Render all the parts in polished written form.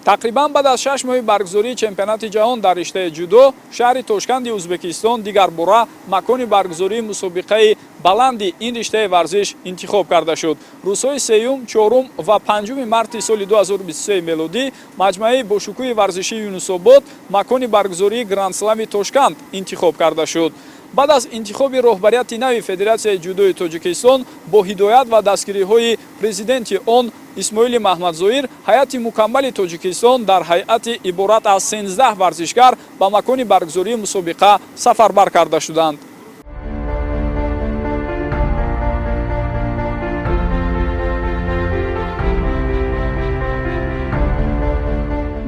Тақрибан баъд аз 6 моҳи баргузории чемпионати ҷаҳон дар риштаи ҷудо, шаҳри Тошканди Ӯзбекистон дигарбора макони баргузории мусобиқаи баланди ин риштаи варзиш интихоб карда шуд. Рӯзҳои сеюм, чорум ва панҷуми марти соли 2023 мелодӣ маҷмӯаи бошукӯҳи варзишии Юнусобод макони баргузории Грандслами Тошканд интихоб карда шуд. Баъд аз интихоби роҳбарияти нави Федератсияи ҷудои Тоҷикистон бо ҳидоят ва дастгириҳои президенти он Исмоили Маҳмадзоир, ҳайати мукаммали Тоҷикистон дар ҳайати иборат аз 13 варзишгар ба макони баргузории мусобиқа сафарбар карда шуданд.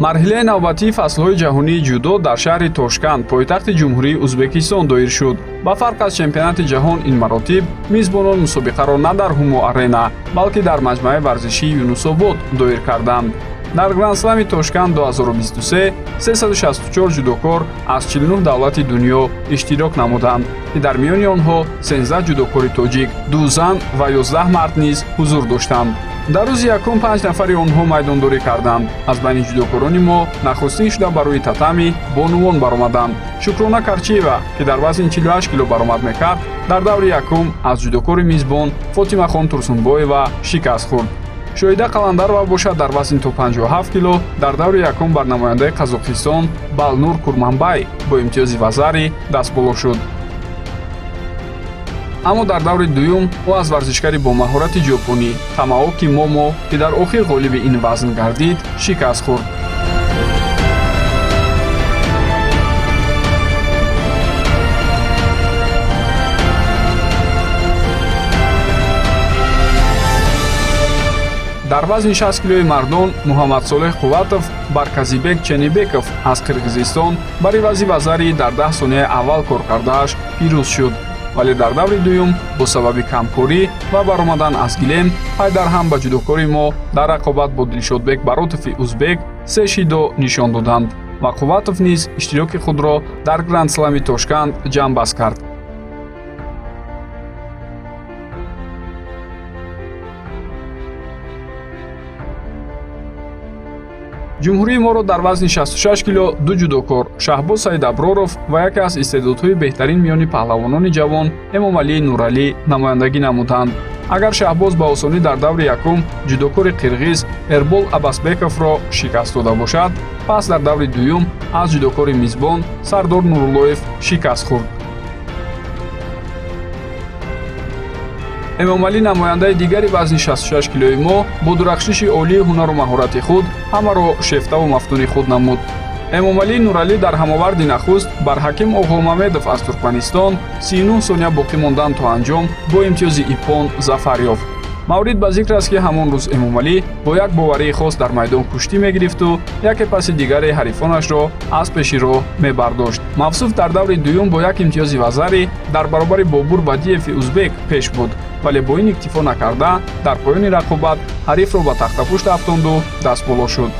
Марҳилаи навбатии фаслҳои ҷаҳонии ҷудо дар шаҳри Тошканд, пойтахти Ҷумҳурии Ӯзбекистон, доир шуд. Ба фарқ аз чемпионати ҷаҳон, ин маротиб мизбонон мусобиқаро на дар Ҳумо Арена, балки дар маҷмӯаи варзишии Юнусобод доир карданд. Дар Грандслами Тошканд 2023 364 ҷудокор аз 49 давлати дунё иштирок намуданд, ки дар миёни онҳо 13 ҷудокори тоҷик, ду зан ва 11 мард низ ҳузур доштанд. Дар рӯзи якум панҷ нафари онҳо майдондорӣ карданд. Аз байни ҷудокорони мо нахустин шуда ба рӯи татами бонувон баромаданд. Шукрона Карчиева, ки дар вазни 48 кило баромад мекард, дар даври якум аз ҷудокори мизбон Фотимахон Турсунбоева шикаст хӯрд. Шоҳида Қаландарова бошад, дар вазни то 57 кило дар даври якум бар намояндаи Қазоқистон Балнур Курманбай бо имтиёзи вазари дастболо шуд. Аммо дар даври дуюм ӯ аз варзишгари бомаҳорати ҷопонӣ Тамаоки Момо, ки дар охир ғолиби ин вазн гардид, шикаст хӯрд. Дар вазни 60 килои мардон Муҳаммадсолеҳ Қувватов бар Казибек Ченибеков аз Қирғизистон бар ивази вазари дар 10 сонияи аввал коркардааш пирӯз шуд, вале дар даври дуюм бо сабаби камкорӣ ва баромадан аз гилем пайдарҳам ба ҷудокори мо дар рақобат бо Дилшодбек Баротови узбек се шидо нишон доданд ва Қувватов низ иштироки худро дар Грандслами Тошканд ҷамъбаст кард. Ҷумҳурии моро дар вазни 66 кило ду ҷудокор, Шаҳбоз Саидаброров ва яке аз истеъдодҳои беҳтарин миёни паҳлавонони ҷавон, Эмомалии Нуралӣ, намояндагӣ намуданд. Агар Шаҳбоз ба осонӣ дар даври якум ҷудокори қирғиз Эрбол Абасбековро шикаст дода бошад, пас дар даври дуюм аз ҷудокори мизбон Сардор Нуруллоев шикаст хӯрд. Эмомалӣ, намояндаи дигари вазни 66 килои мо, бо дурахшиши олии ҳунару маҳорати худ ҳамаро шефтаву мафтуни худ намуд. Эмомалӣ Нуралӣ дар ҳамоварди нахуст бар Ҳаким Оғомамедов аз Туркманистон 39 сония боқӣ мондан то анҷом бо имтиёзи иппон зафар ёфт. Маврид ба зикр аст, ки ҳамон рӯз Эмомалӣ бо як боварии хос дар майдон куштӣ мегирифту яке паси дигаре ҳарифонашро аз пеши роҳ мебардошт. Мавсуф дар даври дуюм бо як имтиёзи вазарӣ дар баробари Бобур Бадиеви узбек пеш буд, вале бо ин иктифо накарда, дар поёни рақобат ҳарифро ба тахтапушт афтонду дастболо шуд.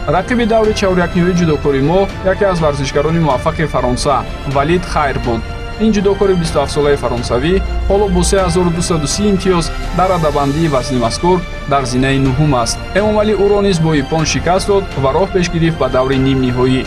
Рақиби даври чаҳорякниҳои ҷудокори мо яке аз варзишгарони муваффақи Фаронса Валид Хайр буд. Ин ҷудокори 27-солаи фаронсавӣ ҳоло бо 3230 имтиёз дар радабандии вазни мазкур дар зинаи нуҳум аст. Эмомалӣ ӯро низ бо иппон шикаст дод ва роҳ пеш гирифт ба даври нимниҳоӣ.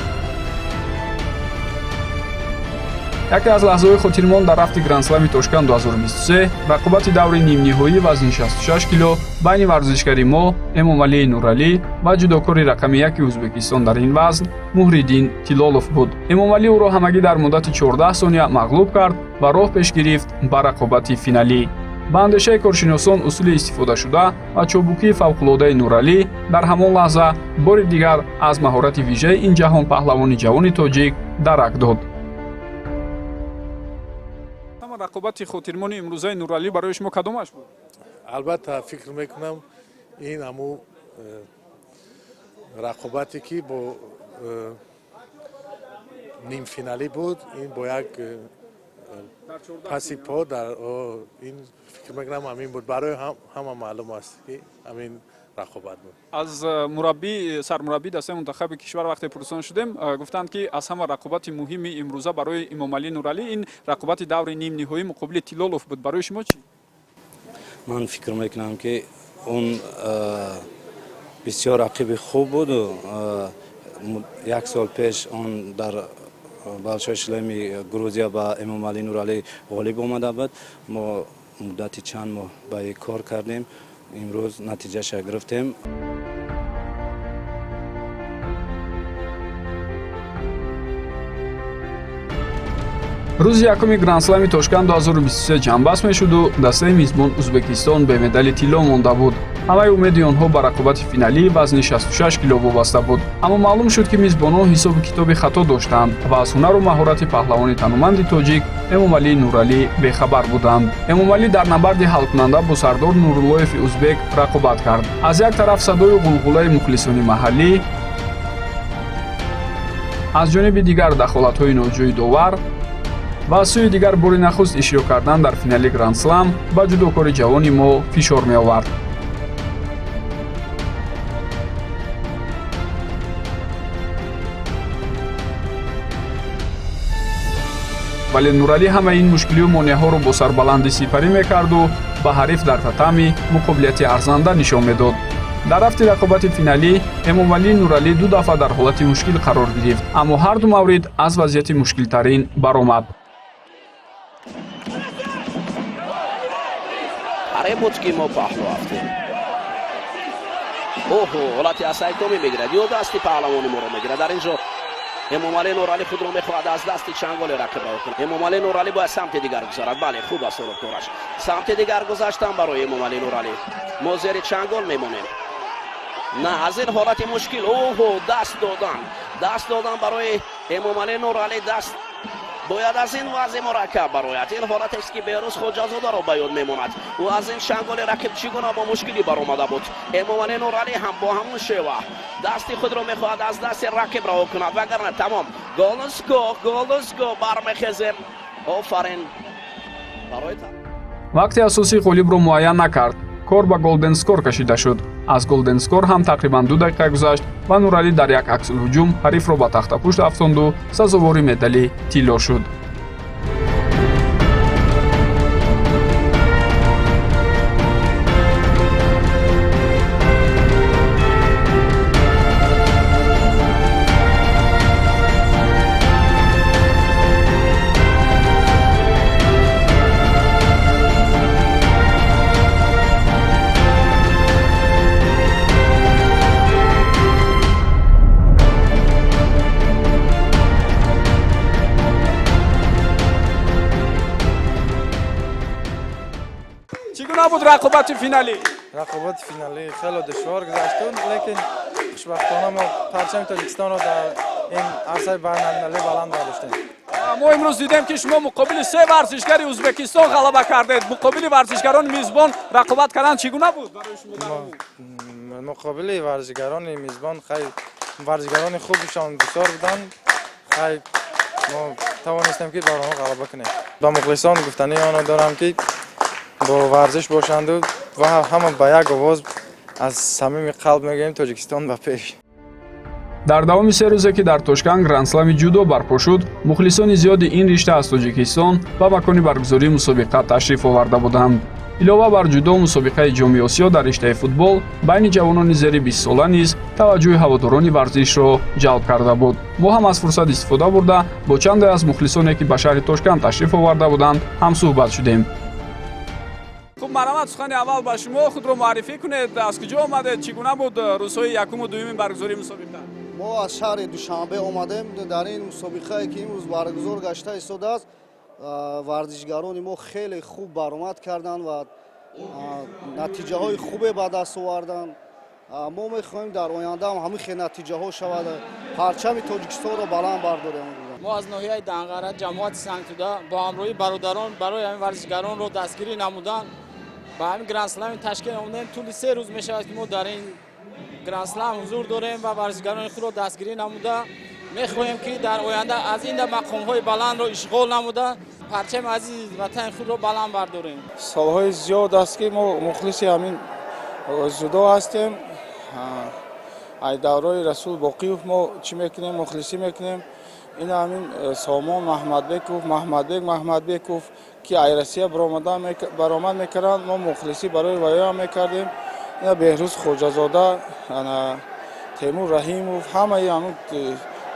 Яке аз лаҳзаҳои хотирмон дар рафти Грандслами Тошканд 2023 рақобати даври нимниҳоии вазни 66 кило байни варзишгари мо Эмомалии Нуралӣ ва ҷудокори рақами яки Ӯзбекистон дар ин вазн Муҳриддин Тилолов буд. Эмомалӣ ӯро ҳамагӣ дар муддати 14 сония мағлуб кард ва роҳ пеш гирифт ба рақобати финалӣ. Ба андешаи коршиносон, усули истифодашуда ва чобукии фавқулодаи Нуралӣ дар ҳамон лаҳза бори дигар аз маҳорати вижаи ин ҷаҳонпаҳлавони ҷавони тоҷик дарак дод. Рақобати хотирмони имрӯзаи Нуралӣ барои шумо кадомаш буд? Албатта, фикр мекунам, ин ҳамун рақобате ки бо нимфиналӣ буд, ин бо як паси по дар ин, фикр мекунам, ҳамин буд. Барои ҳама маълум аст, ки ҳамин рақобат буд. Аз мураббӣ, сармураббии дастаи мунтахаби кишвар вақте пурсон шудем, гуфтанд, ки аз ҳама рақобати муҳими имрӯза барои Эмомалӣ Нуралӣ ин рақобати даври нимниҳоӣ муқобили Тилолов буд. Барои шумо чӣ? Ман фикр мекунам, ки Он бисёр рақиби хуб буду як сол пеш он дар Большой шлеми Грузия ба Эмомалӣ Нуралӣ ғолиб омада буд. Мо муддати чанд моҳ ба ин кор кардем, имрӯз натиҷаша гирифтем. Рӯзи якуми Грандслами Тошканд 2023 ҷамъбаст мешуду дастаи мизбон Ӯзбекистон бе медали тилло монда буд. Ҳамаи умеди онҳо ба рақобати финалии вазни 66 кило вобаста буд, аммо маълум шуд, ки мизбонон ҳисобу китоби хато доштанд ва аз ҳунару маҳорати паҳлавони тануманди тоҷик Эмомалӣ Нуралӣ бехабар буданд. Эмомалӣ дар набарди ҳалкунанда бо Сардор Нуруллоеви узбек рақобат кард. Аз як тараф садою ғулғулаи мухлисони маҳаллӣ, аз ҷониби дигар дахолатҳои ноҷои довар ва аз сӯи дигар бори нахуст иштирок кардан дар финали Грандслам ба ҷудокори ҷавони мо фишор меовард. Вале Нуралӣ ҳамаи ин мушкилию монеаҳоро бо сарбаландӣ сипарӣ мекарду ба ҳариф дар татами муқобилияти арзанда нишон медод. Дар рафти рақобати финалӣ Эмомалӣ Нуралӣ ду дафъа дар ҳолати мушкил қарор гирифт, аммо ҳар ду маврид аз вазъияти мушкилтарин баромад. Аре, буд, ки мо паҳлу афтем. Оҳо, ҳолати асайкомӣ мегирад ё дасти паҳлавони моро мегирад. Дар ин ҷо Эмомалӣ Нуралӣ худро мехоҳад аз дасти чанголи рақиб раҳо кунад. Эмомалӣ Нуралӣ бояд самти дигар гузарад. Бале, хуб аст кораш, самти дигар гузаштан барои Эмомалӣ Нуралӣ. Мо зери чангол мемонем. На, аз ин ҳолати мушкил, оҳо, даст додан, даст додан барои Эмомалӣ Нуралӣ. Даст бояд аз ин вазъи мураккаб барояд. Ин ҳолатест, ки Беҳрӯз Хоҷазодаро ба ёд мемонад. Ӯ аз ин чанголи рақиб чӣ гуна бо мушкилӣ баромада буд. Эмомалӣ Нуралӣ ҳам бо ҳамун шева дасти худро мехоҳад аз дасти рақиб раҳо кунад, вагарна тамом. Golden score, golden score. Бармехезем, офарин барои Вақти асосӣ ғолибро муайян накард, кор ба golden score кашида шуд. Аз golden score ҳам тақрибан 2 дақиқа гузашт ва Нуралӣ дар як аксулҳуҷум ҳарифро ба тахтапушт афтонду сазовори медали тилло шуд. Чӣ гуна буд рақобати финалӣ? Рақобати финалӣ хеле душвор гузашт, лекин хушбахтона мо парчами Тоҷикистонро дар ин арсаи байналмилалӣ баланд бардоштем. Мо имрӯз дидем, ки шумо муқобили се варзишгари Ӯзбекистон ғалаба кардед. Муқобили варзишгарони мизбон рақобат кардан чӣ гуна буд барои шумо дар умум? Муқобили варзишгарони мизбон, хай, варзишгарони хубшон бисёр буданд. Хай, мо тавонистем, ки бар онҳо ғалаба кунем. Ба мухлисон гуфтании онро дорам, ки бо варзиш бошанду ва ҳама ба як овоз аз самими қалб мегӯем: Тоҷикистон ба пеш! Дар давоми 3 рӯзе, ки дар Тошканд Грандслами ҷудо барпо шуд, мухлисони зиёди ин ришта аз Тоҷикистон ба макони баргузории мусобиқа ташриф оварда буданд. Илова бар ҷудо, мусобиқаи Ҷоми Осиё дар риштаи футбол байни ҷавонони зери 20сола низ таваҷҷӯҳи ҳаводорони варзишро ҷалб карда буд. Мо ҳам аз фурсат истифода бурда, бо чанде аз мухлисоне, ки ба шаҳри Тошканд ташриф оварда буданд, ҳамсӯҳбат шудем. Хуб, марҳамат, сухани аввал ба шумо. Худро муаррифӣ кунед, аз куҷо омадед, чӣ гуна буд рӯзҳои якуму дуюми баргузории мусобиқа? Мо аз шаҳри Душанбе омадем. Дар ин мусобиқае, ки имрӯз баргузор гашта истодааст, варзишгарони мо хеле хуб баромад карданд ва натиҷаҳои хубе ба даст оварданд. Мо мехоҳем, дар оянда ҳам ҳамин хел натиҷаҳо шавад, парчами Тоҷикистонро баланд бардорем. Мо аз ноҳияи Данғара, ҷамоати Сангтуда, бо ҳамроҳии бародарон барои ҳамин варзишгаронро дастгирӣ намудан ба ҳамин грандслами Ташкент омадем. Тӯли 3 рӯз мешавад, ки мо дар ин грандслам ҳузур дорем ва варзишгарони худро дастгирӣ намуда, мехоҳем, ки дар оянда аз ин мақомҳои баландро ишғол намуда, парчами азизи ватани худро баланд бардорем. Солҳои зиёд аст, ки мо мухлиси ҳамин ҷудо ҳастем. Ай даврои Расул Боқиев мо чӣ мекунем, мухлисӣ мекунем. Ин ҳамин Сомон Маҳмадбеков, Маҳмадбек Маҳмадбеков, ки ай Россия баромад мекарданд, мо мухлисӣ барои ваёам мекардем. Ина Беҳрӯз Хоҷазода, ана Темур Раҳимов, ҳамаи ҳамун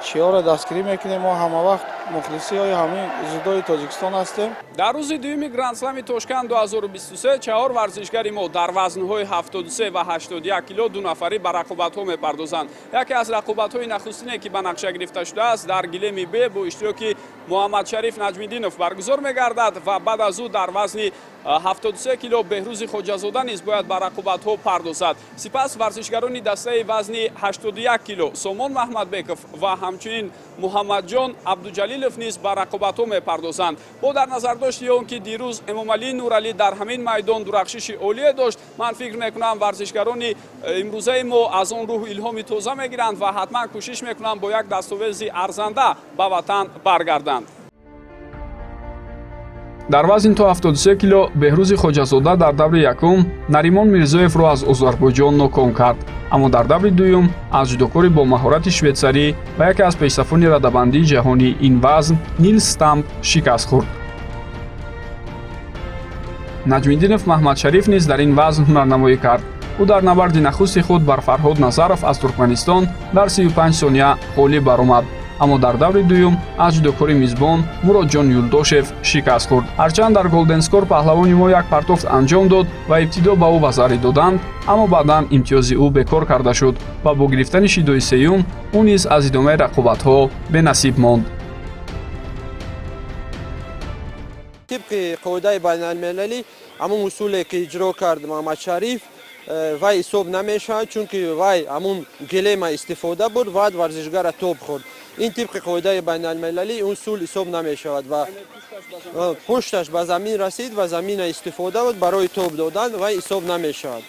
чиҳоро дастгирӣ мекунем. Мо ҳама вақт мухлисиҳои ҳамин ҷудои Тоҷикистон ҳастем. Дар рӯзи дуюми Грандслами Тошканд 2023 чаҳор варзишгари мо дар вазнҳои 73 ва 81 кило дунафарӣ ба рақобатҳо мепардозанд. Яке аз рақобатҳои нахустине, ки ба нақша гирифта шудааст, дар гилеми Б бо иштироки Муҳаммадшариф Наҷмиддинов баргузор мегардад ва баъд аз ӯ дар вазни 73 кило Беҳрӯзи Хоҷазода низ бояд ба рақобатҳо пардозад. Сипас варзишгарони дастаи вазни 81 кило Сомон Маҳмадбеков ва ҳамчунин Муҳаммадҷон Абдуҷалилов низ ба рақобатҳо мепардозанд. Бо дар назардошти он ки дирӯз Эмомалӣ Нуралӣ дар ҳамин майдон дурахшиши олие дошт, ман фикр мекунам, варзишгарони имрӯзаи мо аз он рӯҳу илҳоми тоза мегиранд ва ҳатман кӯшиш мекунанд, бо як дастовези арзанда ба ватан баргарданд. Дар вазни то 73 кило Беҳрӯзи Хоҷазода дар даври якум Наримон Мирзоевро аз Озарбойҷон ноком кард, аммо дар даври дуюм аз ҷудокори бо маҳорати швейтсарӣ ва яке аз пешсафони радабандии ҷаҳонии ин вазн Нилс Стамп шикаст хӯрд. Наҷмиддинов Маҳмадшариф низ дар ин вазн ҳунарнамоӣ кард. Ӯ дар набарди нахусти худ бар Фарҳод Назаров аз Туркманистон дар 35 сония ғолиб баромад, аммо дар даври дуюм аз ҷудокори мизбон Муродҷон Юлдошев шикаст хӯрд. Ҳарчанд дар голденскор паҳлавони мо як партофт анҷом дод ва ибтидо ба ӯ вазарӣ доданд, аммо баъдан имтиёзи ӯ бекор карда шуд ва бо гирифтани шидои сеюм ӯ низ аз идомаи рақобатҳо бенасиб монд. Тибқи қоидаи байналмилалӣ, ҳамун усуле, ки иҷро кард Муҳаммадшариф, вай ҳисоб намешавад, чунки вай ҳамун гилема истифода бурд ва варзишгара тоб хӯрд. Ин тибқи қоидаи байналмилалӣ усул ҳисоб намешавад ва пушташ ба замин расид ва замина истифода буд барои тоб додан, вай ҳисоб намешавад.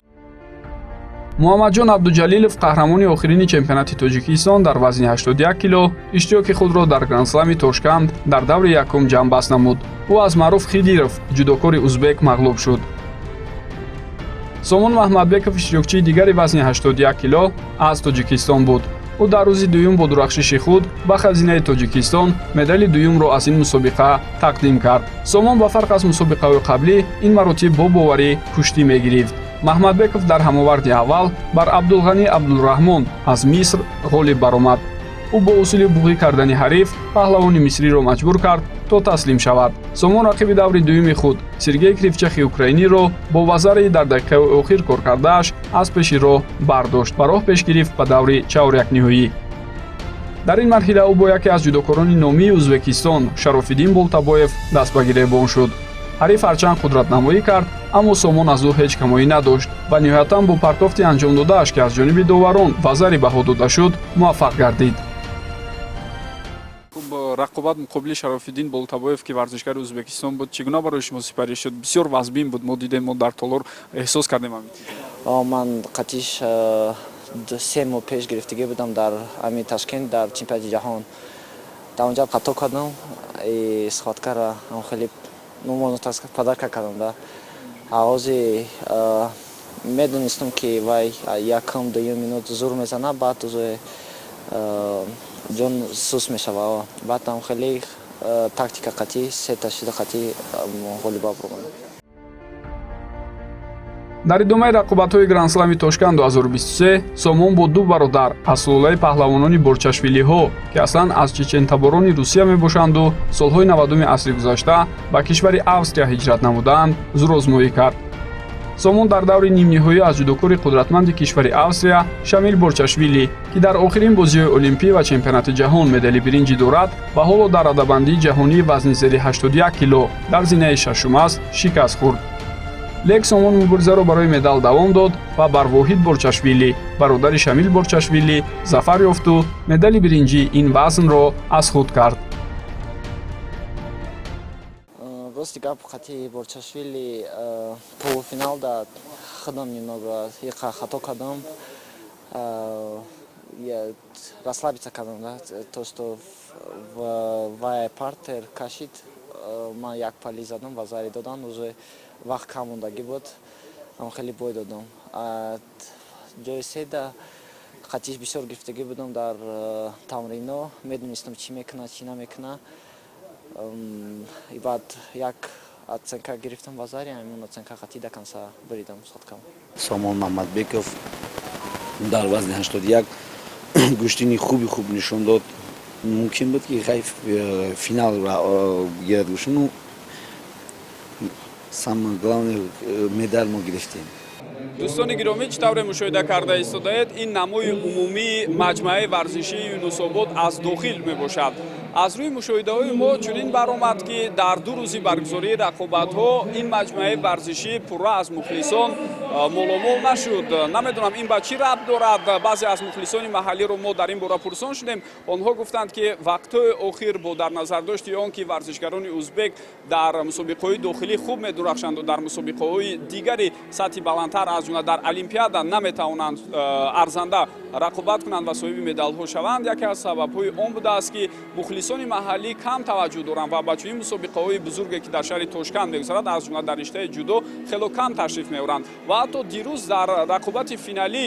Муҳаммадҷон Абдуҷалилов, қаҳрамони охирини чемпионати Тоҷикистон дар вазни 81 кило, иштироки худро дар Грандслами Тошканд дар даври якум ҷамъбаст намуд. Ӯ аз Маъруф Хидиров, ҷудокори узбек, мағлуб шуд. Сомон Маҳмадбеков иштирокчии дигари вазни 81 кило аз Тоҷикистон буд. Ӯ дар рӯзи дуюм бо дурахшиши худ ба хазинаи Тоҷикистон медали дуюмро аз ин мусобиқа тақдим кард. Сомон ба фарқ аз мусобиқаҳои қаблӣ ин маротиб бо боварӣ куштӣ мегирифт. Маҳмадбеков дар ҳамоварди аввал бар Абдулғанӣ Абдулраҳмон аз Миср ғолиб баромад. Ӯ бо усули буғӣ кардани ҳариф паҳлавони мисриро маҷбур кард, то таслим шавад. Сомон рақиби даври дуюми худ, Сергей Кривчахи украиниро, бо вазари дар дақиқаи охир кор кардааш аз пеши роҳ бардошт ва роҳ пеш гирифт ба даври чаҳорякниҳоӣ. Дар ин марҳила ӯ бо яке аз ҷудокорони номии Ӯзбекистон, Шарофиддин Болтабоев, даст ба гиребон шуд. Ҳариф ҳарчанд қудратнамоӣ кард, аммо Сомон аз ӯ ҳеҷ камоӣ надошт ва ниҳоятан бо партофти анҷом додааш, ки аз ҷониби доварон вазари баҳо дода шуд, муваффақ гардид. Хуб, рақобат муқобили Шарофиддин Болтабоев, ки варзишгари Ӯзбекистон буд, чӣ гуна барои шумо сипарӣ шуд? Бисёр вазбин буд, мо дидем, мо дар толор эҳсос кардем ҳамин. Ман қатиш 3 моҳ пеш гирифтагӣ будам дар ҳамин Ташкент, дар чемпионати ҷаҳон. Дар онҷа хато кардам, схваткара хеле, ну, можно так сказать, подарка кардам да. Ҳози медонистам, ки вай якум, дуюм минут зур мезана, баъд уже ҷон сус мешава. Баъд там хеле тактика қатӣ сета шида қатӣ ғолиба бурдам. Дар идомаи рақобатҳои Грандслами Тошканд 2023 Сомон бо ду бародар аз сулолаи паҳлавонони Борчашвилиҳо, ки аслан аз чечентаборони Русия мебошанду солҳои 90-уми асри гузашта ба кишвари Австрия ҳиҷрат намудаанд, зурозмоӣ кард. Сомон дар даври нимниҳоӣ аз ҷудокори қудратманди кишвари Австрия Шамил Борчашвили, ки дар охирин бозиҳои олимпӣ ва чемпионати ҷаҳон медали биринҷӣ дорад ва ҳоло дар радабандии ҷаҳонии вазни зери 81 кило дар зинаи шашум аст, шикаст хӯрд. Лек Сомон муборизаро барои медал давом дод ва бар Воҳид Борчашвили, бародари Шамил Борчашвили, зафар ёфту медали биринҷии ин вазнро аз худ кард. Рости гап, қати Борчашвили полуфиналда худам немного хато кардам, расслабиться кардам да, то что вай партер кашид, ман як пали задам, вазари додам, уже вақт кам мондагӣ буд, хеле бой додам. Ҷои седа қатиш бисёр гирифтагӣ будам дар тамрино, медонистам, чӣ мекунад, чӣ намекунад. Баъд як Оценка гирифтам вазари, ҳамин оценка қатӣ до конца буридам схваткаро. Сомон Маҳмадбеков дар вазни 81 гӯштини хуби хуб нишон дод. Мумкин буд, ки хай финал гирад гӯштину. Самое главное, медал мо гирифтем. Дӯстони гиромӣ, чӣ тавре мушоҳида карда истодаед, ин намои умумии маҷмӯаи варзишии Юнусобод аз дохил мебошад. Аз рӯи мушоҳидаҳои мо чунин баромад, ки дар 2 рӯзи баргузории рақобатҳо ин маҷмӯаи варзишӣ пурра аз мухлисон моломол нашуд. Намедонам, ин ба чӣ рабт дорад. Баъзе аз мухлисони маҳаллиро мо дар ин бора пурсон шудем. Онҳо гуфтанд, ки вақтҳои охир бо дар назардошти он ки варзишгарони узбек дар мусобиқаҳои дохилӣ хуб медурахшанду дар мусобиқаҳои дигари сатҳи баландтар, аз ҷумла дар Олимпиада, наметавонанд арзанда рақобат кунанд ва соҳиби медалҳо шаванд, яке аз сабабҳои он будааст, ки мухлисони маҳаллӣ кам таваҷҷӯҳ доранд ва ба чунин мусобиқаҳои бузурге, ки дар шаҳри Тошканд мегузарад, аз ҷумла дар риштаи ҷудо, хело кам ташриф меоранд. Ва ҳатто дирӯз дар рақобати финалӣ,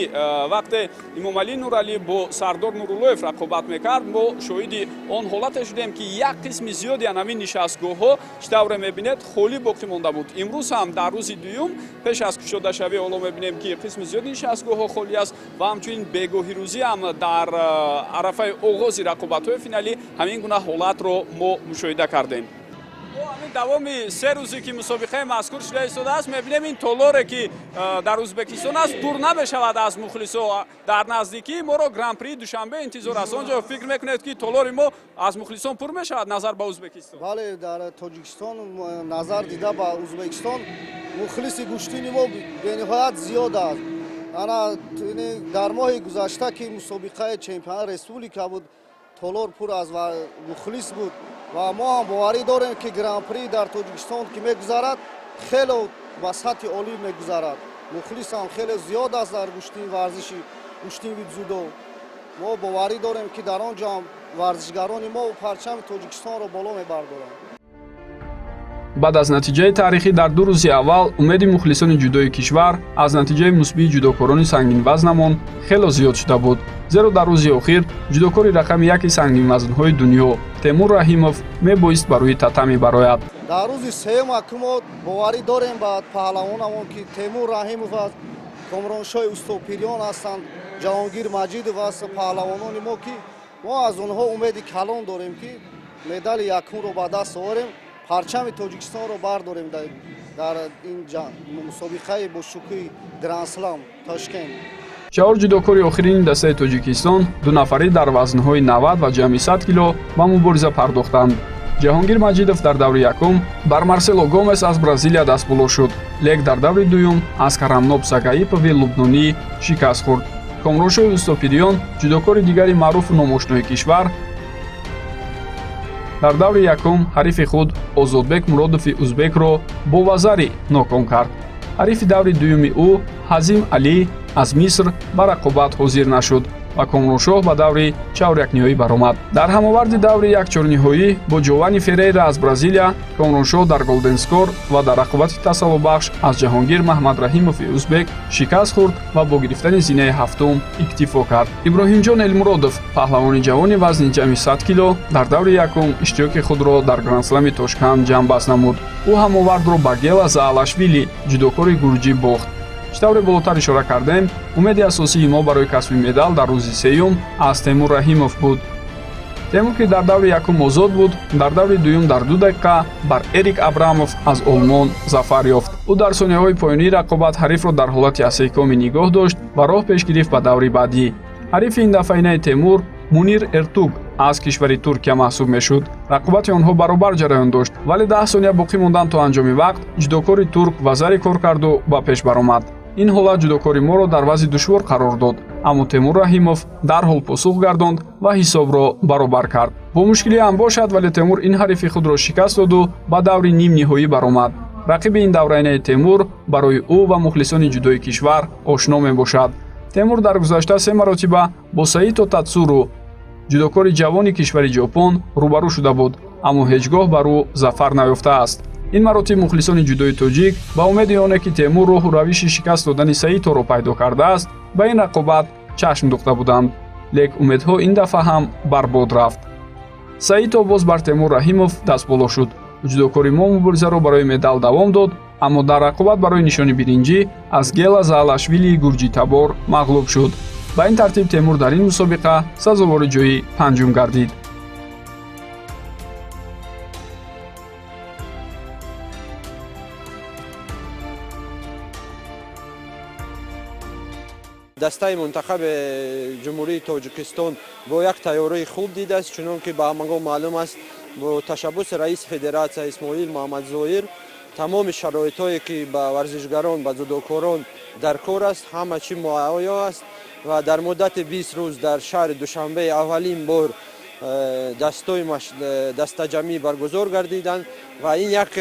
вақте Имомалӣ Нуралӣ бо Сардор Нуруллоев рақобат мекард, мо шоҳиди он ҳолате шудем, ки як қисми зиёди ҳамин нишастгоҳҳо, чӣ тавре мебинед, холӣ боқӣ монда буд. Имрӯз ҳам дар рӯзи дуюм пеш аз кушодашавӣ ҳоло мебинем, ки қисми зиёди нишастгоҳҳо холӣ аст ва ҳамчунин бегоҳирӯзӣ ҳам дар арафаи оғози рақобатҳои финалӣ ҳамин гуна ҳолатро мо мушоҳида кардем. Мо ҳамин давоми 3 рӯзе, ки мусобиқаи мазкур шуда истодааст, мебинем, ин толоре, ки дар Ӯзбекистон аст, пур намешавад аз мухлисо. Дар наздикӣ моро Гран-при Душанбе интизор аст. Он ҷо фикр мекунед, ки толори мо аз мухлисон пур мешавад, назар ба Ӯзбекистон? Бале, дар Тоҷикистон назар дида ба Ӯзбекистон мухлиси гӯштини мо бениҳоят зиёд аст. Ана дар моҳи гузашта, ки мусобиқаи чемпионати республика буд, толор пур аз мухлис буд ва мо ҳам боварӣ дорем, ки Гран-при дар Тоҷикистон ки мегузарад, хело ба сатҳи олӣ мегузарад. Мухлис ҳам хеле зиёд аст дар гӯштини, варзиши гӯштини дзюдо. Мо боварӣ дорем, ки дар он ҷо ҳам варзишгарони мо парчами Тоҷикистонро боло мебардоранд. Баъд аз натиҷаи таърихӣ дар 2 рӯзи аввал, умеди мухлисони ҷудои кишвар аз натиҷаи мусбии ҷудокорони сангинвазнамон хело зиёд шуда буд, зеро дар рӯзи охир ҷудокори рақами яки сангинвазнҳои дунё Темур Раҳимов мебоист ба рӯи татами барояд. Дар рӯзи сеюм аку мо боварӣ дорем ба паҳлавонамон, ки Темур Раҳимов аст, Комроншоҳи Устопириён ҳастанд, Ҷаҳонгир Маҷидов аст, паҳлавонони мо, ки мо аз онҳо умеди калон дорем, ки медали якумро ба даст оварем, парчами Тоҷикистонро бардорем дар ин мусобиқаи бошукӯҳи Грандслам Тошкент. Чаҳор ҷудокори охирини дастаи Тоҷикистон ду нафарӣ дар вазнҳои 90 ва ҷамъи 100 кило ба мубориза пардохтанд. Ҷаҳонгир Маҷидов дар даври якум бар Марсело Гомес аз Бразилия дастболо шуд, лек дар даври дуюм аз Карамноб Сагаипови лубнонӣ шикаст хӯрд. Комроншоҳи Устопириён, ҷудокори дигари маъруфу номошинои кишвар, дар даври якум ҳарифи худ Озодбек Муродови узбекро бо вазари ноком кард. Ҳарифи даври дуюми ӯ, Ҳазим Алӣ аз Миср, ба рақобат ҳозир нашуд ва Комроншоҳ ба даври чаҳорякниҳоӣ баромад. Дар ҳамоварди даври якчорниҳоӣ бо Ҷовани Ферейра аз Бразилия, Комроншоҳ дар голден скор ва дар рақобати тасаллобахш аз Ҷаҳонгир Маҳмадраҳимови узбек шикаст хӯрд ва бо гирифтани зинаи ҳафтум иктифо кард. Иброҳимҷон Элмуродов, паҳлавони ҷавони вазни ҷамъи 100 кило, дар даври якум иштироки худро дар Грандслами Тошканд ҷамъбаст намуд. Ӯ ҳамовардро ба Гела Заалашвили, ҷудокори гурҷӣ, бохт. Чӣ тавре болотар ишора кардем, умеди асосии мо барои касби медал дар рӯзи сеюм аз Темур Раҳимов буд. Темур, ки дар даври якум озод буд, дар даври дуюм дар 2 дақиқа бар Эрик Абрамов аз Олмон зафар ёфт. Ӯ дар сонияҳои поёнии рақобат ҳарифро дар ҳолати асекомӣ нигоҳ дошт ва роҳ пеш гирифт ба даври баъдӣ. Ҳарифи ин дафъаинаи Темур Мунир Эртуг аз кишвари Туркия маҳсуб мешуд. Рақобати онҳо баробар ҷараён дошт, вале 10 сония боқӣ мондан то анҷоми вақт ҷудокори турк вазари кор карду ба пеш баромад. Ин ҳолат ҷудокори моро дар вазъи душвор қарор дод, аммо Темур Раҳимов дарҳол посух гардонд ва ҳисобро баробар кард. Бо мушкилӣ ҳам бошад, вале Темур ин ҳарифи худро шикаст доду ба даври нимниҳоӣ баромад. Рақиби ин давраинаи Темур барои ӯ ва мухлисони ҷудои кишвар ошно мебошад. Темур дар гузашта се маротиба бо Саито Татсуру, ҷудокори ҷавони кишвари Ҷопон, рӯбарӯ шуда буд, аммо ҳеҷ гоҳ бар ӯ зафар наёфтааст. Ин маротиб мухлисони ҷудои тоҷик ба умеди оне, ки Темур роҳу равиши шикаст додани Саиторо пайдо кардааст, ба ин рақобат чашм духта буданд. Лек умедҳо ин дафъа ҳам барбод рафт. Саито боз бар Темур Раҳимов дастболо шуд. Ҷудокори мо муборизаро барои медал давом дод, аммо дар рақобат барои нишони биринҷӣ аз Гела Заалашвилии гурҷитабор мағлуб шуд. Ба ин тартиб Темур дар ин мусобиқа сазовори ҷои панҷум гардид. Дастаи мунтахаби Ҷумҳурии Тоҷикистон бо як тайёрии хуб дидааст, чунон ки ба ҳамагон маълум аст, бо ташаббуси раиси федератсия Исмоил Муҳаммадзоир тамоми шароитҳое ки ба варзишгарон, ба дзюдокорон дар кор аст, ҳама чӣ муҳайё аст ва дар муддати 20 рӯз дар шаҳри Душанбе аввалин бор дастои дастаҷамъӣ баргузор гардиданд ва ин як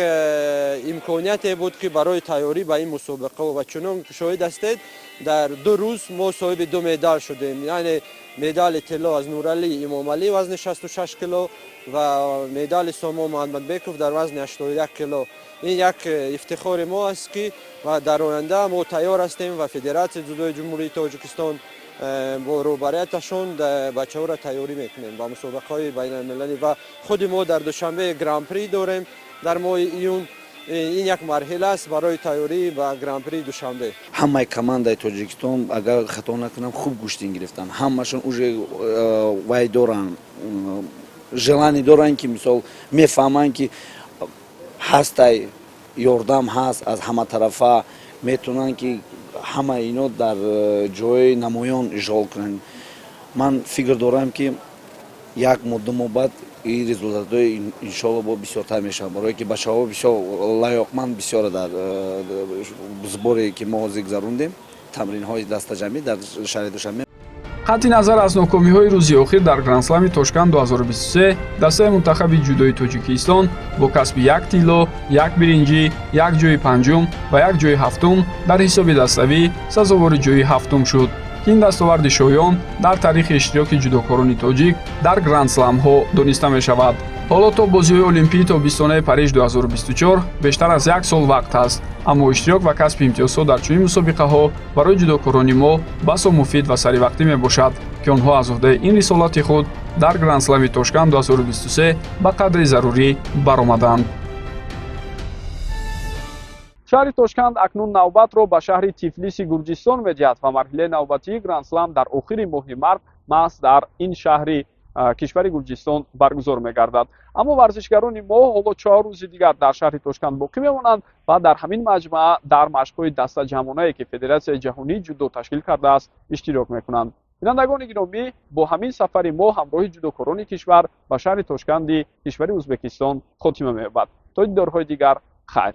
имконияте буд ки барои тайёрӣ ба ин мусобиқа ва чунон шоҳид ҳастед, дар 2 рӯз мо соҳиби 2 медал шудем, яъне медали тилло аз Нуралӣ Имомалӣ вазни 66 кило ва медали Сомон Муҳаммадбеков дар вазни 81 кило. Ин як ифтихори мо аст ки ва дар оянда мо тайёр ҳастем ва Федератсияи дзюдои Ҷумҳурии Тоҷикистон бо роҳбарияташон бачаҳоро тайёрӣ мекунем ба мусобиқаҳои байналмилалӣ ва худи мо дар Душанбе гран-при дорем дар моҳи июн. Ин як марҳила аст барои тайёрӣ ба гран-при Душанбе. Ҳамаи командаи Тоҷикистон, агар хато накунам, хуб гӯштин гирифтанд. Ҳамашон уже вай доранд, желание доранд, ки мисол мефаҳманд, ки ҳастай ёрдам ҳаст аз ҳама тарафа, метавонанд ки ҳама ино дар ҷои намоён ишғол кунанд. Ман фикр дорам, ки як моҳ, 2 моҳ баъд ин результатҳои иншоалло бо бисёртар мешаванд, барое ки бачаҳо бисёр лаёқманд бисёра. Дар сборе ки мо ҳозир гузарондем, тамринҳои дастаҷамъӣ дар шаҳри Душанбе. Қатъи назар аз нокомиҳои рӯзи охир дар Грандслами Тошканд 2023, дастаи мунтахаби ҷудои Тоҷикистон бо касби 1 тилло, 1 биринҷӣ, 1 ҷои панҷум ва 1 ҷои ҳафтум дар ҳисоби даставӣ сазовори ҷои ҳафтум шуд, ки ин дастоварди шоён дар таърихи иштироки ҷудокорони тоҷик дар грандсламҳо дониста мешавад. Ҳоло то бозиҳои олимпии тобистонаи Париж 2024 бештар аз 1 сол вақт ҳаст, аммо иштирок ва касби имтиёзҳо дар чунин мусобиқаҳо барои ҷудокорони мо басо муфид ва саривақтӣ мебошад, ки онҳо аз уҳдаи ин рисолати худ дар Грандслами Тошканд 2023 ба қадри зарурӣ баромаданд. Шаҳри Тошканд акнун навбатро ба шаҳри Тифлиси Гурҷистон медиҳад ва марҳилаи навбатии Грандслам дар охири моҳи март маҳз дар ин шаҳри кишвари Гурҷистон баргузор мегардад. Аммо варзишгарони мо ҳоло 4 рӯзи дигар дар шаҳри Тошканд боқӣ мемонанд ва дар ҳамин маҷмаа дар машқҳои дастаҷамъонае ки Федератсияи ҷаҳонии ҷудо ташкил кардааст иштирок мекунанд. Бинандагони гиромӣ, бо ҳамин сафари мо ҳамроҳи ҷудокорони кишвар ба шаҳри Тошканди кишвари Ӯзбекистон хотима меёбад. То дидорҳои дигар, хайр.